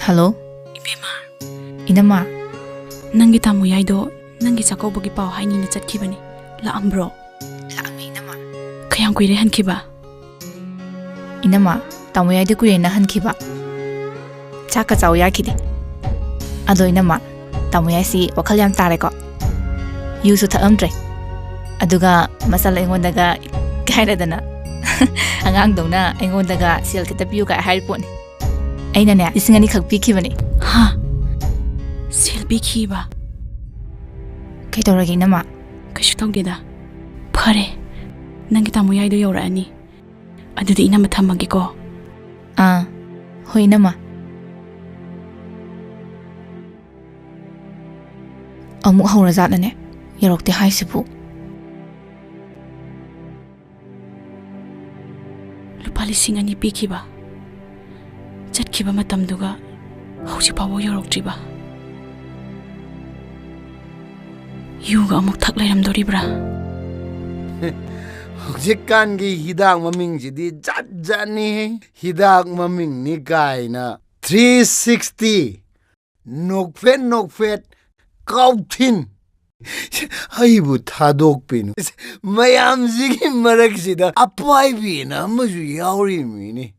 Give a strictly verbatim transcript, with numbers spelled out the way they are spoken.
Hello. ꯏꯕꯦꯝꯃ꯫ ꯏꯅꯝꯃ꯫ ꯅꯪꯒꯤ ꯇꯥꯃꯣ ꯌꯥꯏꯗꯣ ꯅꯪꯒꯤ ꯆꯥꯛꯀꯧꯕꯒꯤ ꯄꯥꯎ ꯍꯥꯏꯅꯤꯅ ꯆꯠꯈꯤꯕꯅꯤ꯫ ꯂꯥꯛꯑꯝꯕ꯭ꯔꯣ? ꯂꯥꯛꯑꯝꯃꯦ, ꯏꯅꯝꯃ꯫ ꯀꯌꯥꯝ ꯀꯨꯏꯔꯦ ꯍꯟꯈꯤꯕ? ꯏꯅꯝꯃ, ꯇꯥꯃꯣ ꯌꯥꯏꯗꯣ ꯀꯨꯏꯔꯦꯅ ꯍꯟꯈꯤꯕ꯫ ꯆꯥꯛꯀ ꯆꯥꯎ ꯌꯥꯈꯤꯗꯦ꯫ ꯑꯗꯣ ꯏꯅꯝꯃ, ꯇꯥꯃꯣ ꯌꯥꯏꯁꯤ ꯋꯥꯈꯜ ꯌꯥꯝ ꯇꯥꯔꯦꯀꯣ꯫ ꯌꯨꯁꯨ ꯊꯛꯂꯝꯗ꯭ꯔꯦ꯫ ꯑꯗꯨꯒ ꯃꯆꯜ ꯑꯩꯉꯣꯟꯗꯒ ꯍꯥꯏꯔꯗꯅ ꯑꯉꯥꯡꯗꯧꯅ ꯑꯩꯉꯣꯟꯗꯒ ꯁꯦꯜ ꯈꯤꯇ ꯄꯤꯌꯨ ꯀꯥꯏ ꯍꯥꯏꯔꯤ ꯄꯣꯠꯅꯤ꯫ ꯑꯩꯅꯅꯦ, ꯂꯤꯁꯤꯡ ꯑꯅꯤꯈꯛ ꯄꯤꯈꯤꯕꯅꯦ꯫ ꯍꯥ? ꯁꯦꯜ ꯄꯤꯈꯤꯕ? ꯀꯩꯗꯧꯔꯒꯦ, ꯏꯅꯝꯃ? ꯀꯩꯁꯨ ꯇꯧꯗꯦꯗ꯫ ꯐꯔꯦ, ꯅꯪꯒꯤ ꯇꯥꯃꯣ ꯌꯥꯏꯗꯣ ꯌꯧꯔꯛꯑꯅꯤ꯫ ꯑꯗꯨꯗꯤ ꯏꯅꯝꯃ ꯊꯝꯃꯒꯦꯀꯣ꯫ ꯑꯥ, ꯍꯣꯏ, ꯏꯅꯝꯃ꯫ ꯑꯃꯨꯛ ꯍꯧꯔꯖꯥꯠꯂꯅꯦ, ꯌꯧꯔꯛꯇꯦ ꯍꯥꯏꯁꯤꯕꯨ꯫ ꯂꯨꯄꯥ ꯂꯤꯁꯤꯡ ꯑꯅꯤ ꯄꯤꯈꯤꯕ, ꯆꯠꯈꯤꯕ ꯃꯇꯝꯗꯨꯒ ꯍꯧꯖꯤꯛ ꯐꯥꯎꯕ ꯌꯧꯔꯛꯇ꯭ꯔꯤꯕ꯫ ꯌꯨꯒ ꯑꯃꯨꯛ ꯊꯛ ꯂꯩꯔꯝꯗꯣꯔꯤꯕ꯭ꯔꯥ? ꯍꯧꯖꯤꯛꯀꯥꯟꯒꯤ ꯍꯤꯗꯥꯛ ꯃꯃꯤꯡꯁꯤꯗꯤ ꯖꯥꯠ ꯖꯥꯠꯅꯤꯍꯦ꯫ ꯍꯤꯗꯥꯛ ꯃꯃꯤꯡꯅꯤ ꯀꯥꯏꯅ ꯊ꯭ꯔꯤ ꯁꯤꯛꯁꯇꯤ, ꯅꯣꯛꯐꯦꯠ ꯅꯣꯛꯐꯦꯠ, ꯀꯥꯎꯊꯤꯟ꯫ ꯑꯩꯕꯨ ꯊꯥꯗꯣꯛꯄꯤꯅꯨ꯫ ꯃꯌꯥꯝꯁꯤꯒꯤ ꯃꯔꯛꯁꯤꯗ ꯑꯄꯥꯏꯕꯤꯅ ꯑꯃꯁꯨ ꯌꯥꯎꯔꯤꯃꯤꯅꯤ꯫